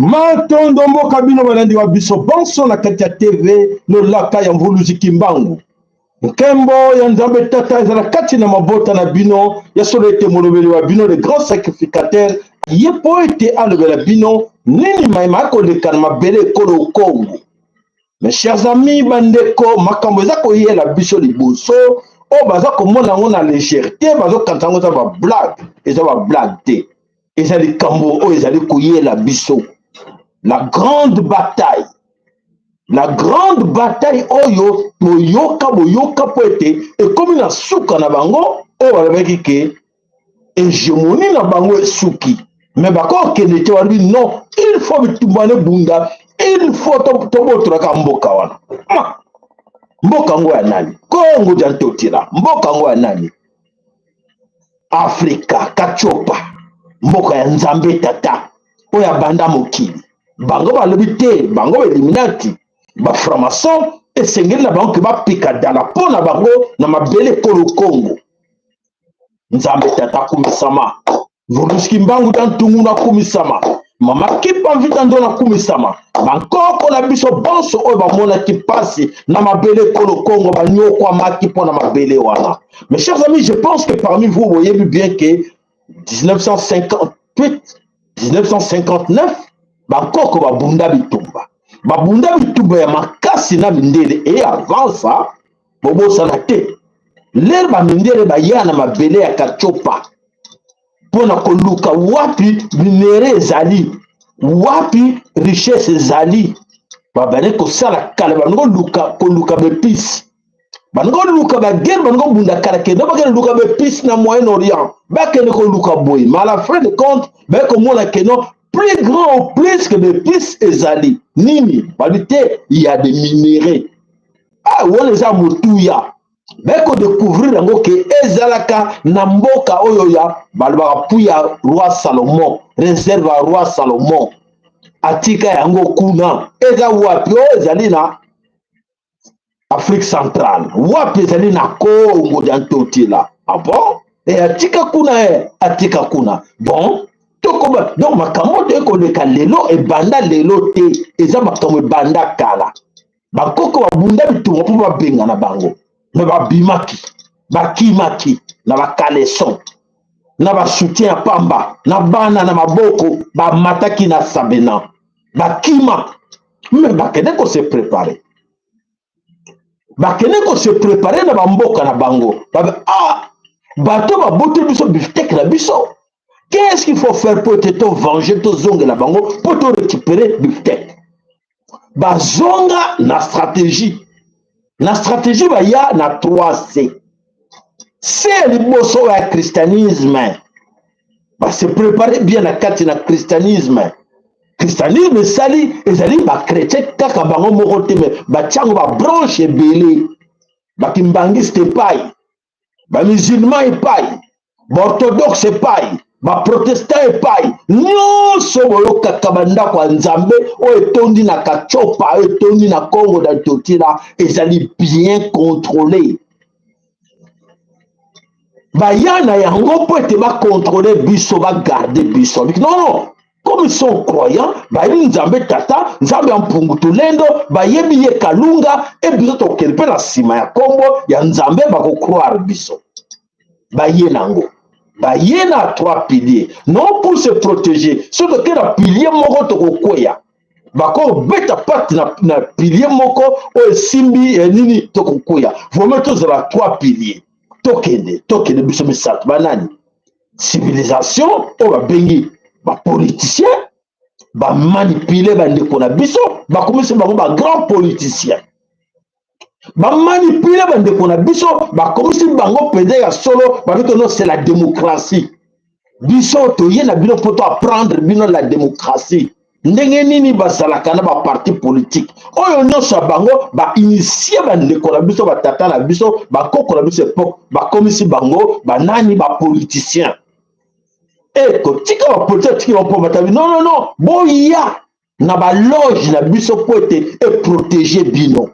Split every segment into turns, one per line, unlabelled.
Matondo mboka bino balandi wa biso banso na kati ya TV lolaka ya Mvuluzi Kimbangu. Nkembo ya Nzambe Tata ezala kati na mabota na bino ya solo ete molobeli wa bino le grand sacrificateur ye mpo ete alobela bino nini mai makoleka na mabele ekolo Kongo. Mes chers amis, bandeko, makambo eza koyela biso liboso oyo baza komona yango na légèreté, bazokanisa yango eza ba blague, eza ba blague te. Eza likambo oyo ezali koyela biso la grande bataille, la grande bataille oyo boyoka boyoka mpo ete ekomi na suka na bango oyo balobaki ke hégémonie na bango esuki, me bakokende te, balobi non, il faut bitumba na ebunda, il faut tobotolaka mboka wana. Ma mboka yango ya nani? Kongo dia Ntotila, mboka yango ya nani? Afrika Katiopa, mboka ya Nzambe Tata oyo abanda mokili. Bango balobi te, bango baeliminati baframason, esengeli na bango ke bapika dala mpo na bango na mabele ekolo Kongo. Nzambe Tata akumisama, Mvuluzi Kimbangu dia Ntungu nakumisama, Mama Kipa Mvita Ndo nakumisama, bankoko na biso bonso oyo bamonaki mpasi na mabele ekolo Kongo, banyokwamaki mpo na mabele wana. Mes chers amis, je pense que parmi vous boyebi bien que 1958 1959 bankoko babunda bitumba, babunda bitumba ya makasi na mindele. E avant ça, bobosana te lere bamindele baya na mabele ya Katiopa mpo na koluka wapi minerais ezali, wapi richesse ezali. Babandi kosala kala, bandi koluka koluka baépices, bandi koluka baguerre, bandi kobunda kala, kende bakende luka baépices na Moyen Orient, bakende koluka boye. Mais à la fin de compte, baye komona que non, plus grand ou plus que baépices ezali nini? Balobi te, ya des minerais. Ah, wana eza motuya. Baye kodécouvrir yango ke ezalaka na mboka oyo ya balobaka puits ya roi Salomon, réserve ya roi Salomon atika yango kuna. Eza wapi? Oyo ezali na Afrique centrale. Wapi? Ezali na Congo dia Ntotila. Ah bon, e atika kuna, e atika kuna. Bon, tokoba. Donc makambo oyo ekoleka lelo ebanda lelo te, eza makambo ebanda kala. Bakoko babunda bitumba mpo babengana bango, me babimaki, bakimaki na bacaleçon, na basoutien ya pamba, na bana na maboko, bamataki na Sabena, bakima. Me bakende kose préparer, bakende kose préparer na bamboka na bango. Babe, ah, bato baboteli biso bifteck na biso, qu'est-ce qu'il faut faire po ete tovenger, tozongela bango mpo torécupérer bifteck? Bazonga na stratégie, na stratégie baya na 3 C. C ya liboso oyo ya christianisme, base préparer bien na kati na christianisme. Christianisme esali ezali bachrétien kaka bango moko te, me batiango babranche ebele: bakimbangiste epai, bamusulman epai, baorthodoxe epai, baprotestant epai. Nyonso boyokaka bandako ya Nzambe oyo etondi na Katiopa, oyo etondi na Congo na Totila, ezali bien contrôlé. Baya na yango mpo ete bacontrôle biso, bagarde biso. Non, non, comme ils sont croyants, bayebi Nzambe Tata, Nzambe ya Mpungu Tulendo, bayebi ye Kalunga e biso tokende mpe na nsima ya nkombo ya Nzambe, bakocroire biso. Baye nango, baye na trois piliers, non pour se protéger. Soki toke na pilier moko, tokokweya, bakobeta pate na pilier moko oyo esimbi nini, tokokweya. Vraiment tozala trois piliers, tokende, tokende biso misato. Banani? Civilisation oyo babengi bapoliticien, bamanipule bandeko na biso, bakomisi bango bagrand politicien, bamanipule bandeko na biso, bakomisi bango mpenza ya solo. Babi no, c'est la démocratie. Biso toye na bino mpo to apprendre bino la démocratie, ndenge nini bazalaka na baparti politique oyo nyonso ya bango. Bainitie bandeko na biso, batata na biso, bakoko na biso époque, bakomisi bango banani? Bapoliticien. E kotika bapoliticien, tiki bango mpo batabi non, non, non, boya na baloge na biso mpo ete eprotege bino.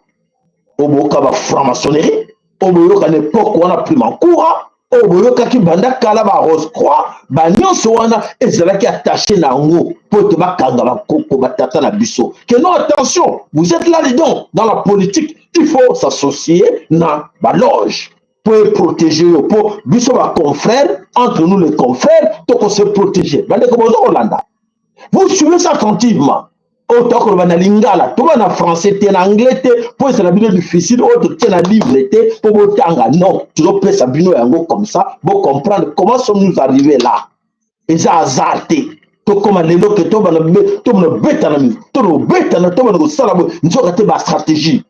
Oboyoka bafranc-maçonnerie, oboyoka na époque wana primankura. Oyo boyokaki banda kala, ba Rose Croix, banyonso wana ezalaki attaché na yango mpo ete bakanga bakoko, batata na biso, que non, attention, vous êtes là dedans dans la politique, il faut s'associer na baloge po eprotéger yo, mpo biso baconfrère, entre nous les confrères, tokose protéger. Bandeko, bozo kolanda, vous suivez ça attentivement. Oyo tokoloba na lingala, toba na français te, na anglais te, mpo ezala bino difficile. Oyo totie na livre te mpo botanga, non, tozopesa bino yango comme ça bocomprendre comment sommes nous arrivés là. Eza hasard te tokóma lelo ke tobana betana, tobetana, tobana kosala boye. Nzoka te, bastratégie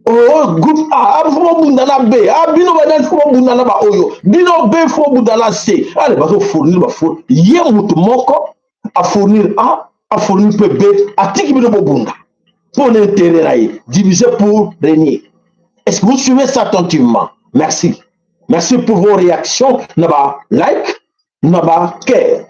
oyo, groupe A faut bobunda na B, a bino banani faut bobunda na baoyo, bino B faut bobunda na C. Ale, bazofournir, bafournir ye, mutu moko afournir A, afournir mpe B, atiki bino bobunda mpo na intérêt na ye. Diviser pour régner. Est-ce que vous suivez ça attentivement? Merci, merci pour vos réactions na ba like, na ba cœur.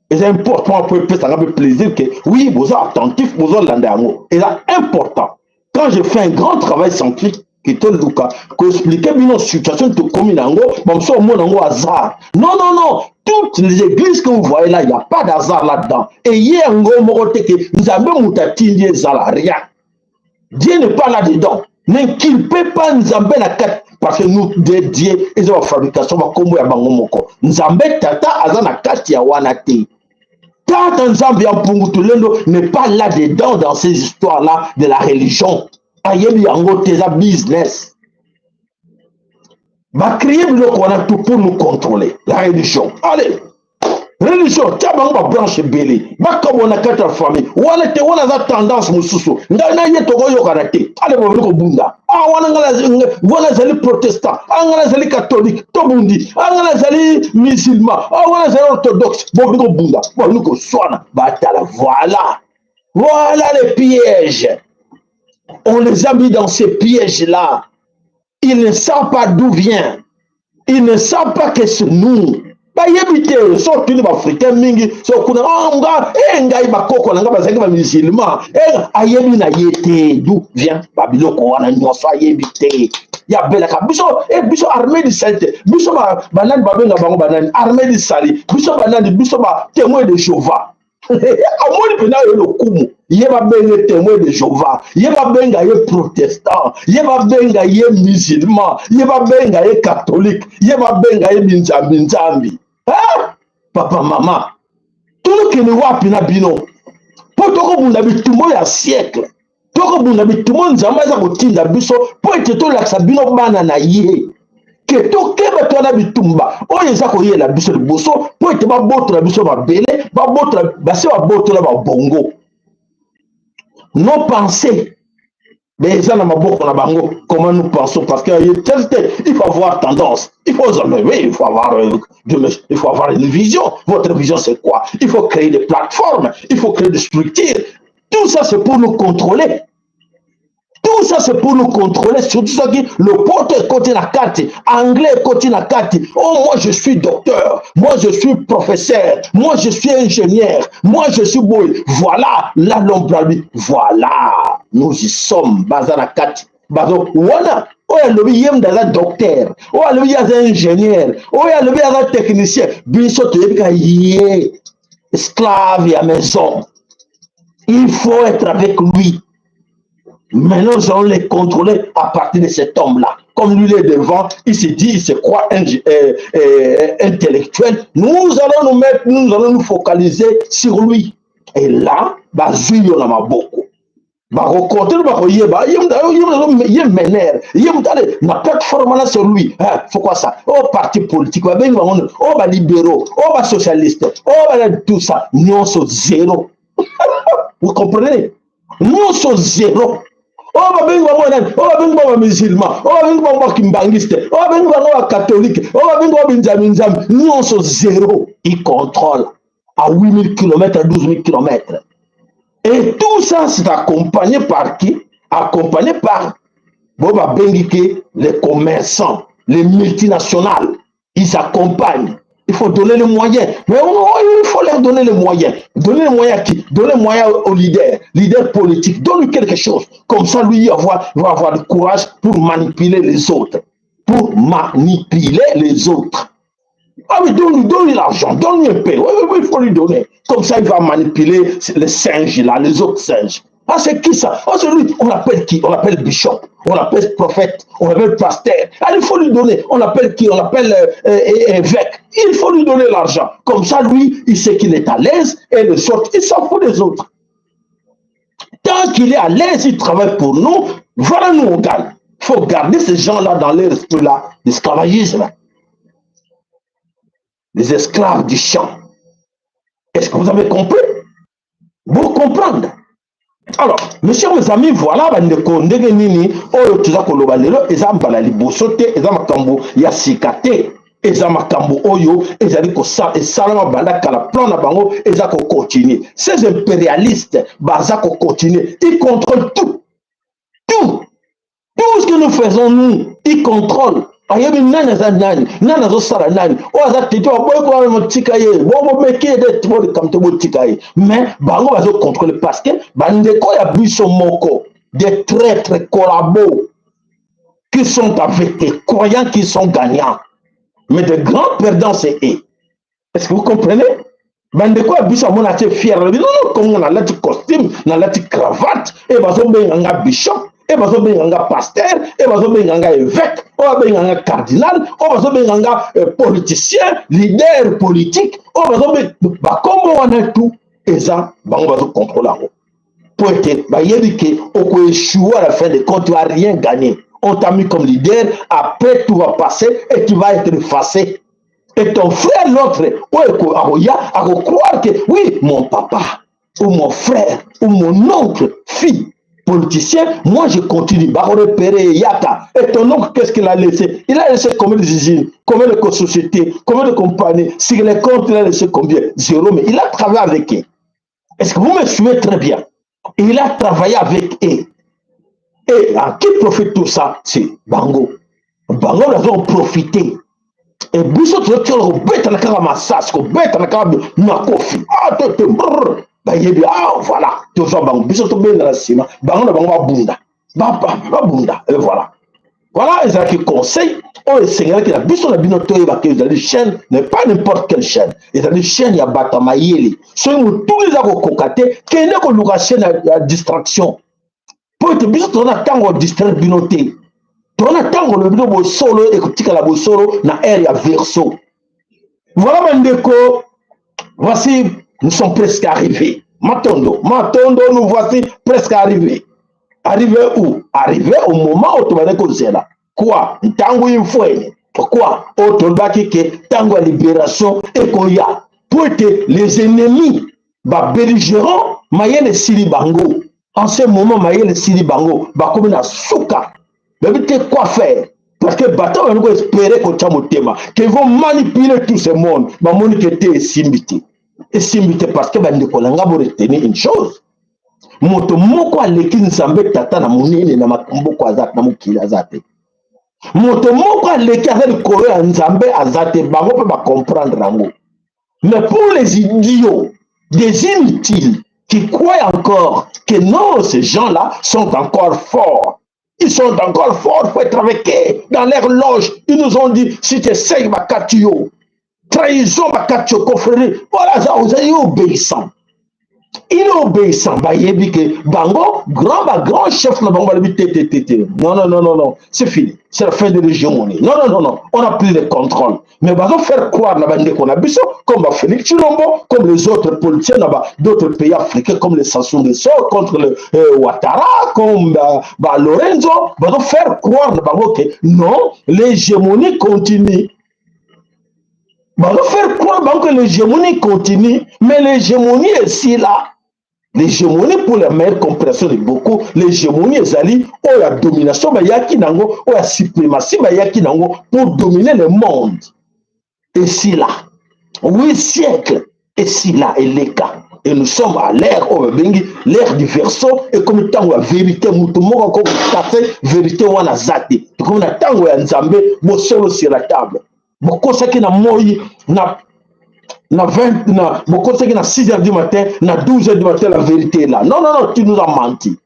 Eza important mpo epesanga mpe plaisir ke oui, boza attentif, bozolanda yango, eza important. Quand je fais un grand travail scientifique ke toluka koexpliquer bino situation tokomi na yango, bamosusu omona yango hasard. Non, non, non, toutes les églises que vous voyez là, il y a pas d'hasard là-dedans. Eye yango moko te ke Nzambe moto atindi ezala, rien. Dieu n'est pas là-dedans, n'inculpez pas Nzambe na kati, parce que nous de Dieu eza bafabrication, bakombo ya bango moko. Nzambe Tata aza na kati ya wana te. Tata Nzambe ya Mpungu Tulendo n'est pas là-dedans, dans ces histoires-là de la religion. Ayebi yango te, eza business. Bacréer biloko wana tout pour nous contrôler. La religion, allez, religion, tia bango babranche ebele, bakabwa na kati ya famille wana te. Wana aza tendance mosusu, ngai na ye tokoyokana te. Ale, bobali kobunda. Ah, wana ngai, wana azali protestant, ah, ngai nazali catholique, tobundi. Ah, ngai nazali musulman, ah, wana azali orthodoxe. Bobali kobunda, bobali koswana, batala. Voilà, voilà les pièges. On les a mis dans ces pièges là ils ne savent pas d'où vient, ils ne savent pas que c'est nous. Bayebi te. So otuni baafricain mingi, so kuna, oh, nga e ngai bakoko na nga bazalaki bamusulman, e ayebi na ye te d'où vient babiloko wana nyonso, ayebi te. Yabelaka biso e biso armée du salut te, biso banani, babenga bango banani, armée du salut, biso banani, biso ba témoin de Jéhovah. Amoni mpena oyo lokumu ye, babenge témoin de Jéhovah, ye babenga ye protestant, ye babenga ye musulman, ye babenga ye catholique, ye babenga ye binzambi nzambi. Papa, mama, tozokende wapi na bino? Mpo tokobunda bitumba ya siècle, tokobunda bitumba Nzambe aza kotinda biso mpo ete tolakisa bino bana na ye ke tokeba to na bitumba oyo eza koyela biso liboso, mpo ete babotola biso mabele, babotola, basi babotola babongo, nos pensées. Mais eza na maboko na bango, comment nous pensons, parce que il faut avoir tendance, il faut, oui, il faut avoir une vision. Votre vision, c'est quoi? Il faut créer des plateformes, il faut créer des structures. Tout ça, c'est pour nous contrôler. Tout ça, c'est pour nous contrôler. Surtout ce qui le porte côté la carte, anglais côté la carte. Oh, moi je suis docteur, moi je suis professeur, moi je suis ingénieur, moi je suis boy. Voilà, là l'ombre, voilà, nous y sommes. Baza na kati. Bazo wana, oyo alobi ye mutu aza docteur, oyo alobi ye aza ingénieur, oyo alobi aza technicien. Biso toyebi ka ye esclave ya maison, il faut être avec lui. Maintenant, nous allons les contrôler à partir de cet homme-là. Comme lui, il est devant, il se dit, il se croit intellectuel. Nous allons nous mettre, nous allons nous focaliser sur lui. Et là, bazwi yo na maboko. Bakokonte, bakoyeba ye mener ye moto ale na plateforme wana, c'est lui. Faut quoi ça? Oh, parti politique babengi bango, oh, balibéraux, oh, basocialiste, oh, tout ça nyonso zéro. Vous comprenez? Nyonso zéro. Oyo babengi bango nani? Oyo babengi bango bamusulman, oyo babengi bango bakimbangiste, oyo babengi bango bacatholique, oyo babengi bango binzambi nzambi, nyonso zéro. Il contrôle à 8000 km, à 12 000 km. Et tout ça, c'est accompagné par qui? Accompagné par bo babengi ke les commerçants, les multinationales. Ils accompagnent. Il faut donner les moyens. Mais il faut leur donner les moyens. Donner les moyens à qui? Donner les moyens au leader, leader politique. Donne-lui quelque chose. Comme ça, lui, il va avoir le courage pour manipuler les autres. Pour manipuler les autres. Ah oui, donne-lui, donne-lui l'argent, donne-lui un peu. Oui, oui, il faut lui donner. Comme ça, il va manipuler les singes là, les autres singes. Ah, c'est qui ça? Ah, c'est lui. On l'appelle qui? On l'appelle bishop, on l'appelle prophète, on l'appelle pasteur. Ah, il faut lui donner. On l'appelle qui? On l'appelle évêque. Il faut lui donner l'argent. Comme ça, lui, il sait qu'il est à l'aise et le sort, il s'en fout des autres. Tant qu'il est à l'aise, il travaille pour nous. Voilà, nous, on gagne. Il faut garder ces gens-là dans leur esprit-là, l'esclavagisme. Les esclaves du champ. Est-ce que vous avez compris? Vous comprenez? Alors, mes chers mes amis, voilà bandeko ndenge nini oyo toza koloba lelo. Eza mbala liboso te, eza makambo ya sika te, eza makambo oyo ezali esalama banda kala. Plan na bango eza kocontinue. Ces impérialistes baza kocontinue, ils contrôlent tout, tout, tout ce que nous faisons. Nous, ils contrôlent. Ayebi nani aza nani, nani azosala nani. Oyo aza tete, baboyi kotika ye, bomeki ede bolikambo te, botika ye. Mais bango bazocontrôle parce que bandeko ya biso moko, des traîtres collabos qui sont avec eux, croyant qu'ils sont gagnants, mais de grands perdants, c'est eux. Est-ce que vous comprenez? Bandeko ya biso amona te fier, alobi: "Non, non, kongo, nalati costume, nalati cravate e bazobenga nga bishop e bazobenga nga pasteur e bazobenga nga évêque, oyo babenga nga cardinal, oyo bazobenga nga politicien, leader politique, oyo bazobenga bakombo wana." Tout eza bango bazocontrôle yango po ete bayebi ke okoéchouer. À la fin de compte, tu vas rien gagner. On t'a mis comme leader, après tout va passer et tu vas être effacé. Et ton frère, l'autre oyo akoya, akocroire que oui, mon papa ou mon frère ou mon oncle fille politicien, moi je continue. Bakorepérer yaka. Et ton oncle, qu'est-ce qu'il a laissé? Il a laissé combien d'usines, combien de sociétés, combien de compagnies? Sur les comptes, il a laissé combien? Zéro. Mais il a travaillé avec eux. Est-ce que vous me suivez très bien? Il a travaillé avec eux. Et à qui profite tout ça? C'est bango. Bango bazo profiter. Et biso tozotikala kobetana kaka masasi, kobetana kaka makofi. Ah, te te, bayebi. Ah, voilà, tozwa bango, biso tobenda na nsima, bango na bango babunda, babunda. Et voilà, voilà, ezalaki conseil oyo esengelaki na biso na bino toyebaka. Ezali chaîne, n'est pas n'importe quelle chaîne, ezali chaîne ya bato ya mayele. Soki motuli eza kokoka te, kende koluka chaîne ya distraction, mpo ete biso toza na ntango ya distraire bino te. Toza na ntango lobi bino bosolo ekotikala bosolo na ère ya Verseau. Voilà bandeko, voici, nous sommes presque arrivés. Matondo, matondo, nous voici presque arrivés. Arrivé où? Arrivé au moment oyo tobandaki kozela. Quoi? Ntango imfwene. Pourquoi? Oyo tolobaki ke ntango ya libération ekoya, po ete les ennemis babelligérants, mayele esili bango. En ce moment, mayele esili bango, bakomi na suka, bayebi te quoi faire, parce que bato bandi koespérer, kotya motema qu'ils vont manipuler tout ce monde, bamoni ke te, esimbi te, esimbi te. Parce que bandeko na nga, boretenir une chose: moto moko aleki Nzambe Tata na monene na maboko aza na mokili aza te. Moto moko aleki aza likolo ya Nzambe aza te. Bango mpe bacomprendre yango. Mais pour les idiots, des inutiles qui croient encore que non, ces gens-là sont encore forts, ils sont encore forts, faut être avec eux dans leur loge. Ils nous ont dit: si tu essayes, bakati yo, trahison, bakati yo, confrérie. Voilà, ozali obéissant, il est obéissant. Bayebi ke bango grand, bagrand chef na bango balobi te, te, te, te, non, non, non, non, non, c'est fini, c'est la fin de l'hégémonie. Non, non, non, non, on a pris le contrôle. Mais bazo faire croire na bandeko na biso comme ba Félix Tshilombo, comme les autres politiciens na ba d'autres pays africains, comme les Sassou Nguesso contre le Ouattara, comme ba Lorenzo, bazo faire croire na bango ke non, l'hégémonie continue. Bazo faire croire bango que l'hégémonie continue, mais l'hégémonie est là. L'hégémonie, pour la meilleure compréhension de beaucoup, l'hégémonie ezali oyo ya domination bayaki nango, oyo ya suprématie bayaki nango pour dominer le monde, esila. 8 siècles esila, eleka. Et nous sommes à l'ère oyo babengi l'ère du Verseau. Ekomi ntango ya vérité. Moto moko akokase vérité wana aza te. Tokomi na ntango ya Nzambe, bosolo sur la table. Bokosaki na moi na 20 na bokosaki na 6 heures du matin, na 12 heures du matin, la vérité est là. Non, non, non, tu nous as menti.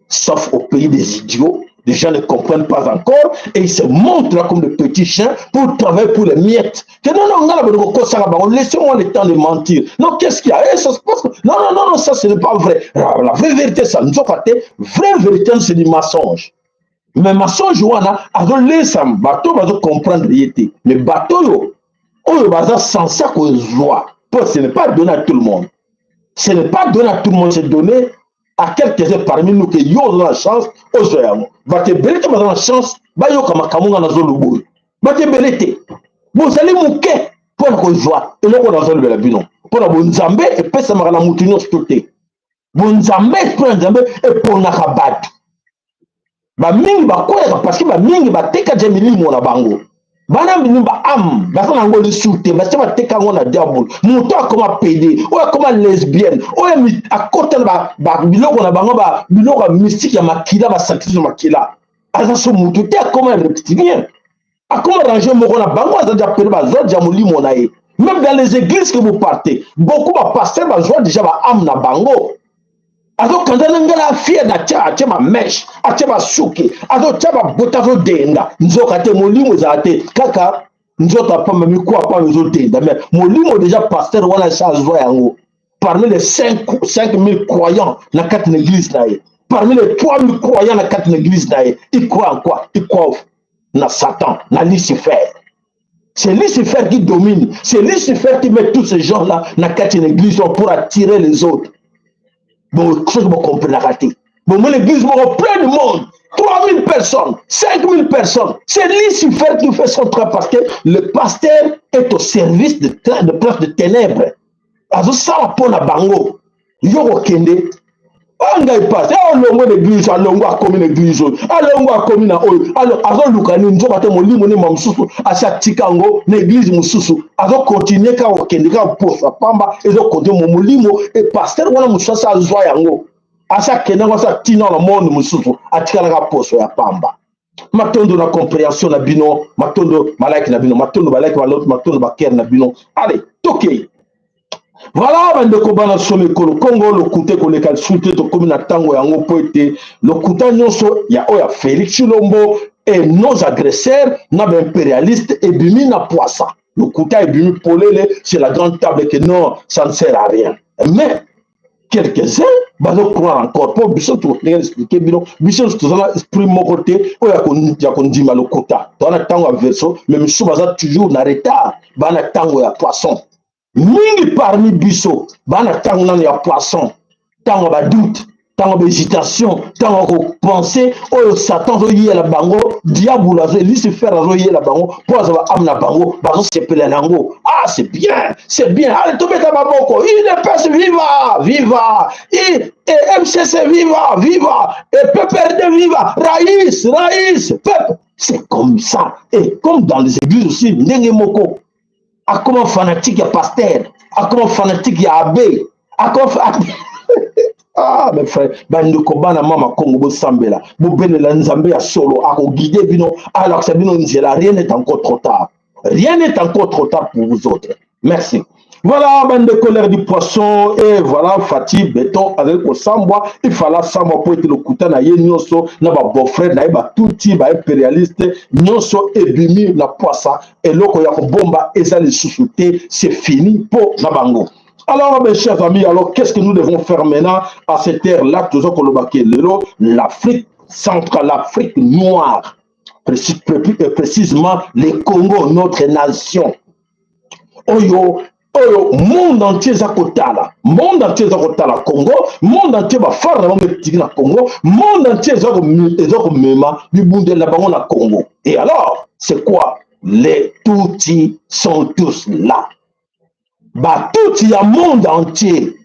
Sauf au pays des idiots. Les gens ne comprennent pas encore et ils se montrent là comme des petits chiens pour travailler pour les miettes. Que non, non, laissez-moi le temps de mentir. Non, qu'est-ce qu'il y a? Eh, ça se passe. Non, non, non, non, ça, ce n'est pas vrai. La vraie vérité, ça nous a fait. Vraie vérité, c'est du mensonge. Mais mensonge, wana, azolesa bato bazo comprendre ye te. Mais bato oyo, oyo baza censé kozwa. Po ce n'est pas donné à tout le monde. Ce n'est pas donné à tout le monde, c'est donné à quelques-uns parmi nous que yo oza na chance ozwa yango. Bato ebele te baza na chance bayoka makambo nga nazoloba oyo. Bato ebele te, bozali moke mpo na kozwa eloko nazolobela bino. Mpo na bonzambe epesamaka na motu nyonso to te. Bonzambe, esprit ya Nzambe eponaka bato. Bamingi bakweyaka parce que bamingi bateka ja milimo na bango. Bana milimo, baâme baza na yango lisusu te, basi bateka yango na diabolo. Moto akoma pédé, oyo akoma lesbienne, oyo akota na biloko na bango, biloko ya mystique ya makila, basacrifice ya makila, aza so motu te, akoma reptilien, akoma range moko na bango, aza déjà pédé, bazwa déjà molimo na ye. Même dans les églises que vous partez, beaucoup bapasteur bazwa déjà baâme na bango. Azokanda na ngai na fier na atia, atie bamèches, atie basuki, azotia babota, azodenda. Nzoka te, molimo ezala te, kaka nzoto apamba, mikuwa apamba, ezodenda, mais molimo déjà pasteur wana esi azwa yango. Parmi les 5 000 croyants na kati na église na ye, parmi les 3 000 croyants na kati na église na ye, il croit en quoi? Il croit na Satan, na Lucifer. C'est Lucifer qui domine, c'est Lucifer qui met tous ces gens là na kati na église pour attirer les autres. Bon, soki bokomprenaka te, bomoni église moko plein de monde, 3000 personnes, 5000 personnes, c'est Lucifer qui fait son travail, parce que le pasteur est au service de prince de ténèbres. Azosala mpo na bango. Yo kokende oyo ngai pasi, alongo na église, alongo, akomi na église oyo, alongo, akomi na oyo, azoluka nini? Nzoka te, molimo nima mosusu asi atika yango na église mosusu. Azokontinue kaka kokende, kaka posa pamba, ezokontinue mo molimo. E pasteur wana mosusu asi azwa yango, asi akende yango, asi atina na monde mosusu, atikalaka poso ya pamba. Matondo na compréhension na bino, matondo malike na bino, matondo balike, matondo bakere na bino. Allez, tokei. Voilà, bandeko bana solo ekolo Kongo, lokuta ekoleka lisusu te. Tokómi na ntango yango mpo ete lokuta nyonso ya oyo ya Félix Tshilombo et nos agresseurs na baimpérialiste ebimi na poisa. Lokuta ebimi polele, c'est la grande table que non, ça ne sert à rien. Mais quelques-uns bazocroire encore, mpo biso ndenge expliquer bino, biso nyonso toza na esprit moko te oyo ya kondima lokuta. Toza na ntango ya Verseau, mais misusu baza toujours na retard, baa na ntango ya Poisson. Mingi parmi biso baa na ntango nano ya Poisson, ntango ya badoute, ntango ya bahésitation, ntango ya kopenser oyo Satan azoyela bango, diabolo, Lucifer azoyela bango mpo azwa baâme na bango. Bazosepela yango: "Ah, c'est bien, c'est bien, allez, tobeta maboko, UDPS viva, viva, et MCC viva, viva, et PPRD viva, raïs, raïs, peuple." C'est comme ça, et comme dans les églises aussi, ndenge moko, akoma fanatique ya pasteur, akoma fanatique ya abbé, akoma. Ah, mes frères, bandeko bana mama Kongo, bosambela, bobelela Nzambe ya solo, akoguide bino, alakisa bino nzela. Rien n'est encore trop tard, rien n'est encore trop tard pour vous autres. Merci. Voilà, bandeko, l'ère du Poisson. Et voilà, Fatshi Béton azali kosambwa, ifala sambwa po ete lokuta na ye nyonso na babeau-frère na ye batuti baimpérialiste nyonso ebimi na poisa. Eloko ya kobomba eza lisusu te, c'est fini mpo na bango. Alors, mes chers amis, alors qu'est-ce que nous devons faire maintenant à cette ère-là? Toujours kolobaki lelo, l'Afrique centrale, l'Afrique noire, précisément le Congo, notre nation. Oyo, oyo monde entier eza kotala, monde entier eza kotala Congo, monde entier bafare na bango etiki na Congo, monde entier eza komema bibundeli na bango na Congo. Et alors, c'est quoi? Les Tutsis sont tous là. Batutsi ya monde entier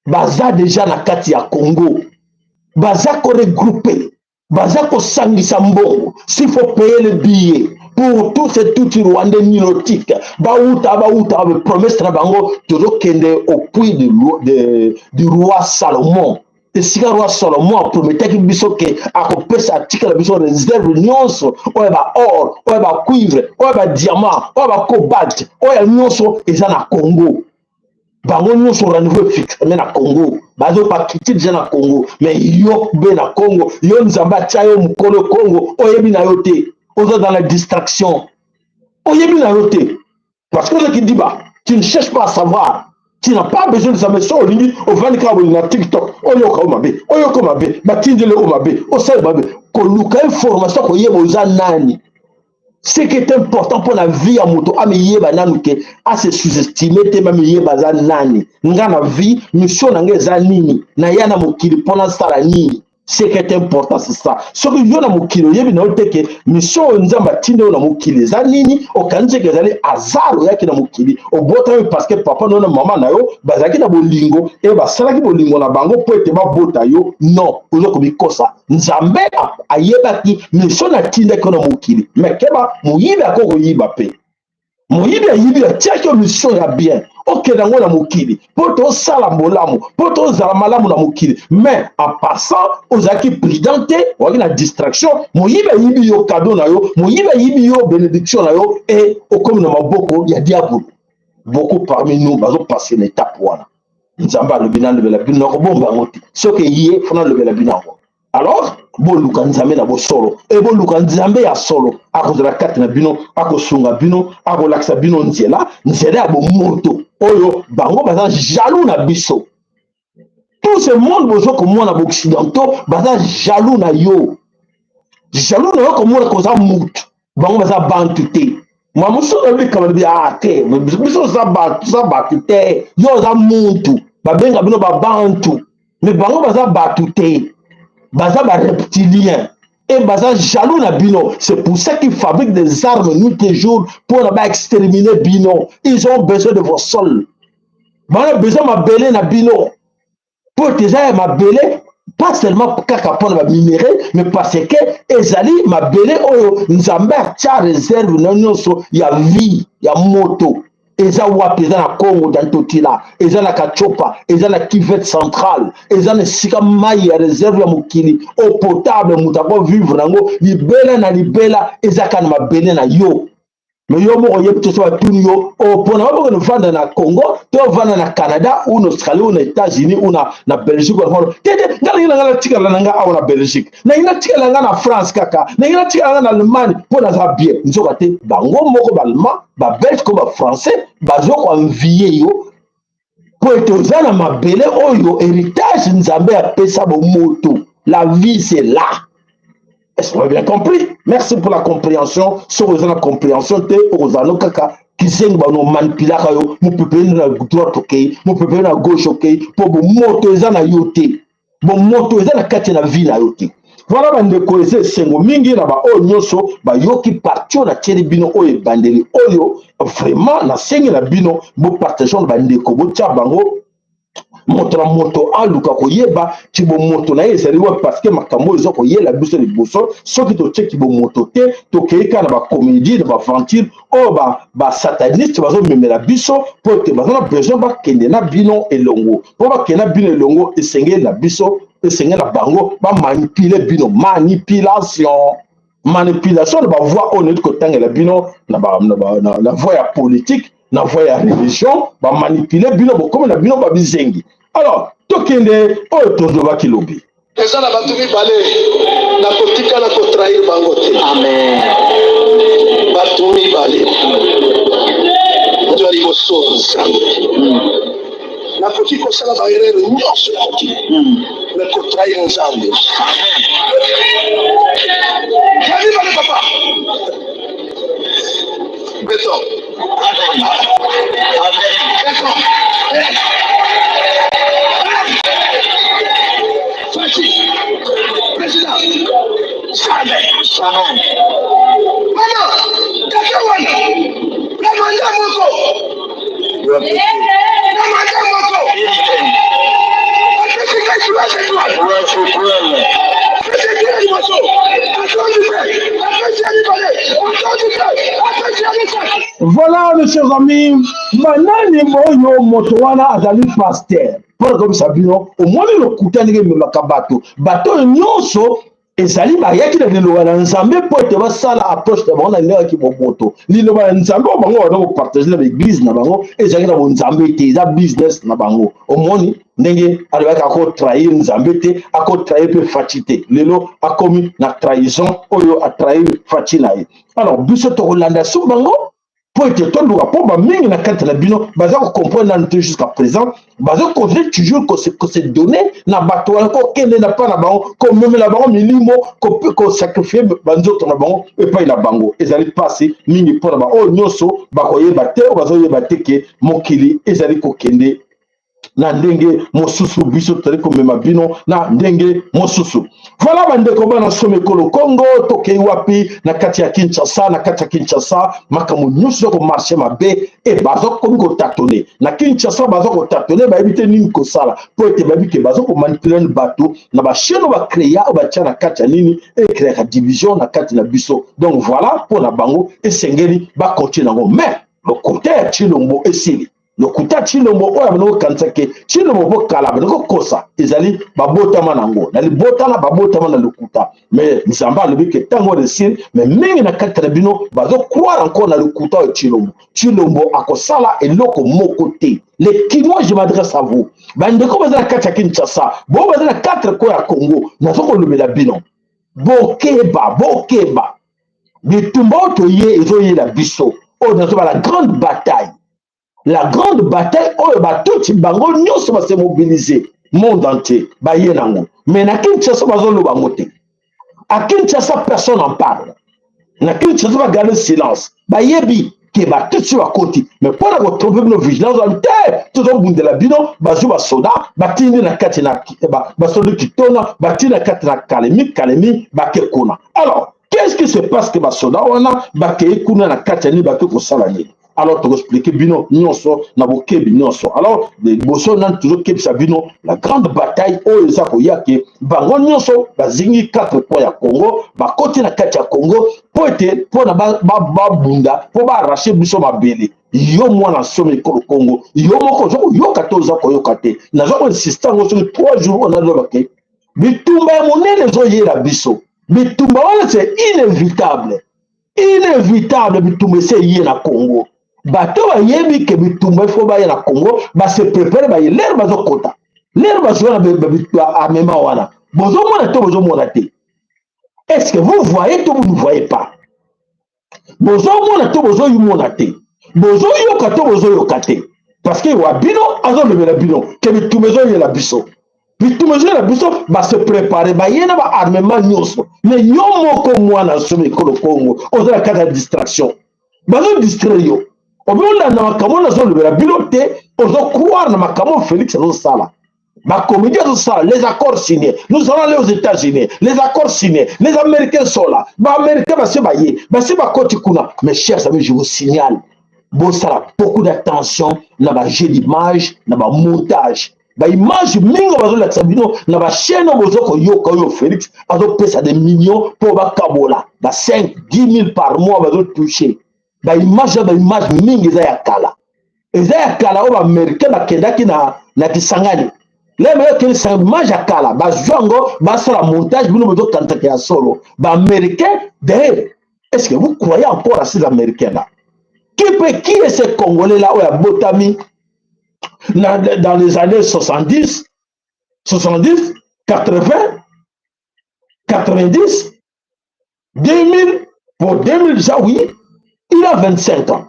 baza déjà na kati ya Congo, baza koregrouper, baza kosangisa mbongo. S'il faut payer le billet pour tous ces Tutsi rwandais nilotiques, bauta, bauta promesse na bango, tozokende au puits du roi Salomon, esika roi Salomon aprometaki biso ke akopesa, atikala biso réserve nyonso oyo ba or, oyo bacuivre, oyo badiamant, oyo bacobalt, oyo nyonso eza na Congo. Bango nyonso rendez-vous efixame na Congo, bazo bakiti deja na Congo. Mais yo be na Congo, yo Nzambe atia yo mokolo Congo, oyebi na yo te, oza dans la distraction, oyebi na yo te, parce que ozaki diba, tu ne cherches pas à savoir, tu n'as pas besoin de savoir. So olingi ovandi kaka boye na TikTok, oyoka oyo mabe, oyoka oyo mabe, batindeli oyo mabe, osali mabe, koluka information, koyeba oza nani. Ce qui est important mpo na vie ya moto, amiyeba nanu ke ase sous-estime te, amiyeba aza nani. Nga na vie, mission na nga eza nini? Naya na mokili mpo nasala nini? Ce qui est important, c'est ça. Soki yo na mokili oyebi na yo te ke mission oyo Nzambe atinda yo na mokili eza nini, okanisi eke ezali hasard oyaki na mokili, obotami parce que papa na yo na mama na yo bazalaki na bolingo e basalaki bolingo na bango mpo ete babota yo, non, oza komikosa. Nzambe ayebaki mission natindaki yo na mokili. Me keba, moyibi akoki koyiba mpe moyibi ayibi, atiaki yo mission ya bien, okende yango na mokili mpo tosala bolamu, mpo tozala malamu na mokili. Mais en passant, ozalaki prudent te, ozalaki na distraction, moyibi ayibi yo cadeau na yo, moyibi ayibi yo bénédiction na yo, e okomi na maboko ya diabolo. Beaucoup parmi nous bazopase na étape wana. Nzambe alobi nalobela bino, nakobomba yango te, soki eye fo nalobela bino yango. Alors boluka Nzambe na bosolo, e boluka Nzambe ya solo, akozala kati na bino, akosunga bino, akolakisa bino nzela, nzela ya bomoto. Oyo bango baza jaloux na biso, tout ce monde bozo komona, baoccidentaux baza jaloux na yo, jaloux na yo komona koza mutu, bango baza bantu te. Mwa mosusu nabikama lobi, ah te, biso oza bato, oza bato te, yo oza mutu, babenga bino babantu, mais bango baza bato te, baza bareptilien et baza jaloux na bino. C'est pour ça qu'ils fabriquent des armes nuit et jour pour na baexterminer bino. Ils ont besoin de vos sols, bana besoin mabele na bino, mpo ete eza ya mabele, pas seulement kaka mpona baminerai, mais parce que ezali mabele oyo Nzambe atia réserve na nyonso ya vie ya moto. Eza wapi? Eza na Congo, na Ntotila, eza na Kachopa, eza na Cuvette centrale, eza na esika mai ya réserve ya mokili, eau potable, moto akovivre nango libela na libela, eza kaka na mabele na yo. Me yo moko oyebi te, so batuni yo opona babokende ovanda na Congo to ovanda na Canada ou na Australie ou na États-Unis ou na Belgique ou te te, nga nalingi na nga natikala na nga awa na Belgique, nalingi natikala nga na France, kaka nalingi natikala nga na Allemagne mpo naza bien. Nzoka te, bango moko baallemand, babelge ko bafrançais bazo koenvie yo mpo ete oza na mabele oyo héritage Nzambe apesa bomoto. La vie, c'est là. Est-ce qu'on a bien compris? Merci pour la compréhension. Soki oza na compréhension te, okozala no kaka kizengi, bano manipulaka yo, mopepe na droite okei, mopepe na gauche okei, mpo bomoto eza na yo te, bomoto eza na kati na vie na yo te. Voilà bandeko, eza esengo mingi na baoyo nyonso bayoki parti oyo natieli bino, oyo ebandeli oyo. Vraiment nasengi na bino bopartage na bandeko, botia bango, moto na moto aluka koyeba ti bomoto na ye ezali wapi, parce que makambo oyo eza koyela biso liboso, soki totie kibomoto te, tokei kaka na bacomédie, na baaventure oyo basataniste bazomemela biso, mpo ete baza na besoin bakende na bino elongo. Mpo bakende na bino elongo, esengeli na biso, esengeli na bango bamanipule bino. Manipulation, manipulation na bavoie oyo nayeti kotangela bino, na voie ya politique, na voie ya religion, bamanipule bino, bokomi na bino babizengi. Alors tokende oyo tolobaki lobi.
Eza na bato mibale nakotikala kotrahir bango te.
Amen.
Bato mibale, moto ya liboso Nzambe. Nakoki kosala baerreur nyonso ya mokili, me kotrahir Nzambe ya mibale, papa beton.
Amen.
Beton. Fatshi président, jamais.
Jamais.
Mama tata wana na mandat moko, na mandat moko apesi ngai trois étoiles.
Trois étoiles.
Apesi ya liboso, atondi te, apesi ya mibale, atondi te, apesi ya misato.
Voilà, mes chers amis, banani oyo moto wana azali pasteur mpona koyebisa bino, omoni lokuta ndenge ememaka bato, bato oyo nyonso. Ezali bayaki na liloba na Nzambe mpo ete basala approche na bango na ndenge ya kibomoto. Liloba ya Nzambe oyo bango banda kopartage na baeglise na bango ezalaki na bonzambe te, eza business na bango. Omoni ndenge alobaki akotrahir Nzambe te, akotrahir mpe Fatshi te. Lelo akomi na trahison oyo atrahir Fatshi na ye. Alors biso tokolanda su bango mpo ete toluka, mpo bamingi na kati na bino baza kocomprendre nanu te. Jusqu'à présent baza continuer toujours kose donner na bato wana, kokende na pa na bango, komemela bango milimo, kosacrifier banzoto na bango epai na bango. Ezali mpasi mingi mpona baoyo nyonso bakoyeba te, oyo bazoyeba te ke mokili ezali kokende na ndenge mosusu, biso tozali komema bino na ndenge mosusu. Voilà, bandeko bana somo ekolo Kongo, tokei wapi? Na kati ya Kinshasa. Na kati ya Kinshasa, makambo nyonso eza komarcher mabe e baza komi kotâtonner na Kinshasa, baza kotâtonner, bayebi te nini kosala, mpo ete bayebi ke baza komanipuler bato na bachaîne oyo bacréa, oyo batia na kati ya nini, ecréaka division na kati na biso. Donc voilà, mpo na bango esengeli bacontinuer yango, mais lokuta ya Tshilombo esili. Lokuta Tshilombo oyo abandi kokanisa ke Tshilombo mpo kala abandi kokosa, ezali babotama nango na libotana, babotama na lokuta. Mais Nzambe alobi ke ntango oyo esili. Mais mingi na kati na bino bazocroire encore na lokuta oyo Tshilombo. Tshilombo akosala eloko moko te. Les Kinois, je m'adresse à vous, bandeko baza na kati ya Kinshasa, bo baza na quatre coins ya Congo, naza kolobela bino: bokeba, bokeba. Bitumba oyo toye ezoyela biso oyo nazoba la grande bataille, la grande bataille oyo batuti bango nyonso base mobiliser, monde entier baye nango. Mais na Kinshasa bazoloba yango te. À Kinshasa, personne en parle. Na Kinshasa bagarder silence, bayebi ke batuti bakoti, mais mpo na kotromper bino, vigilance wana te, tozobundela bino. Bazwi basoda, batindi na kati na basoda kitona, batindi na kati na Kalemi. Kalemi bake kuna. Alors qu'est-ce qui se passe ke basoda wana bakei kuna na kati ya nini, bake kosala nini? Alors tokoexpliquer bino nyonso na bokebi nyonso. Alors liboso nani, tozokebisa bino la grande bataille oyo eza koya, ke bango nyonso bazingi quatre points ya Congo, bakoti na kati ya Congo mpo ete mpona babunda mpo baarracher biso mabele. Yo mwana somi ekolo Congo, yo moko oza koyoka te, oza koyoka te. Naza koinsister yango soki 3 jours oyo naloba ke bitumba ya monene ezoyela biso. Bitumba wana, c'est inévitable, inévitable. Bitumba esi eye na Congo. Bato bayebi ke bitumba ifo baya na Congo, base préparer, baye. Lere bazokota, lere bazwa na armement wana, bozomona te, bozomona te. Est ce que vous voyez to vous ne voyez pas? Bozomona to bozoyimona te? Bozoyoka to bozoyoka te? Parce que wa bino azolobela bino ke bitumba ezoyela biso, bitumba ezoyela biso, base préparer, baye na baarmement nyonso. Mais yo moko mwana somi ekolo Congo, oza na kati ya distraction, bazodistraire yo. Obi olanda makambo oyo nazolobela bino te, ozocroire na makambo Félix azosala, bacomédie azosala. Les accords signés, nous allons aller aux États-Unis, les accords signés, les Américains sont là, baaméricain base baye, base bakoti kuna. Mes chers amis, je vous signale, bosala beaucoup d'attention na bajeu d'image, na bamontage, baimage mingi bazolakisa bino na bachaîne oyo boza koyoka, oyo Félix azopesa des millions mpo bakabola ba 5 10 000 par mois bazotoucher. Baimage ya baimage mingi eza ya kala, eza ya kala oyo baaméricain bakendaki na Kisangani. Lelo okende image ya kala, bazwa yango, basala montage, bino bozokanisaka ya solo baaméricain. D'ailleurs, est ce que vous croyez encore à ces Américains là? Qui est ce Congolais là oyo abotami dans les années 70, 70, 80, 90, 2000, pour 2000 déjà, oui, il a 25 ans,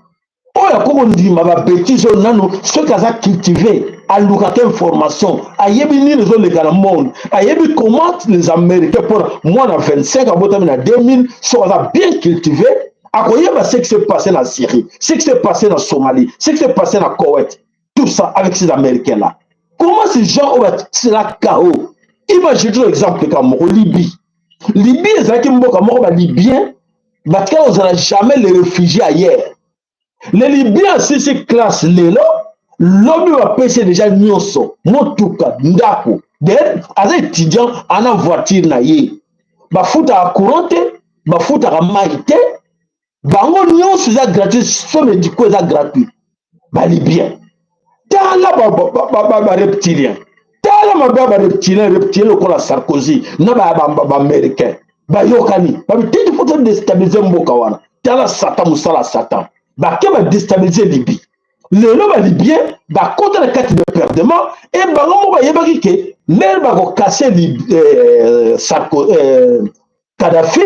oyo akokondima babêtises oyo nanu? Soki aza cultivé, alukaka information, ayebi nini ezoleka na monde, ayebi comment les Américains. Mpona mwana 25 abotami na 2000, soki aza bien cultivé, akoyeba ce qui s'est passé na Syrie, ce qui s'est passé na Somalie, ce qui s'est passé na Koweït, tout ça avec ces Américains là. Comment ces gens oyo batisela chaos? Imagine toujours exemple kaka moko, Libye. Libye ezalaki mboka moko, balibyen batikala kozala jamais les réfugiés ailleurs. Les Libyens asilisi classe lelo, lobi bapesi déjà nyonso, motuka, ndako. D'ailleurs aza étudiant, ana voiture na ye, bafutaka courant te, bafutaka mai te, bango nyonso eza gratuit, soins médicaux eza gratuit. Balibyen, tala bareptilien, tala. mabe ya bareptilien, reptilien lokola Sarkozy na baaméricain bayokani, babititi mpo todéstabiliser mboka wana. Tala Satan, mosala ya Satan. Bake badéstabiliser Libye. Lelo balibyen bakota na kati de perdement e bango moko bayebaki ke ndenge bakokase Kadafi,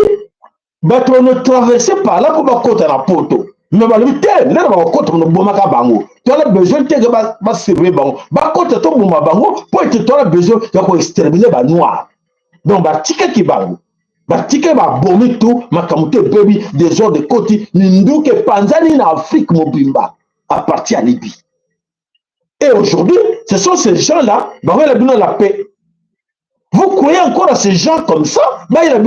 bato bano traverse par là mpo bakota na Poto. Me balobi te, ndenge bakokota, banobomaka bango. Toala besoin te ke basurveille bango, bakota, toboma bango, mpo ete toala besoin ya koexterminer banoir. Donc batikaki bango, batikaki, babomi tu, makambo te ebebi, désordre ekoti, minduki epanzani na Afrique mobimba à partir ya Libye. Et aujourd'hui, ce sont ces gens-là, bakoyela bino la paix. Vous croyez encore à ces gens comme ça? Bayela bino.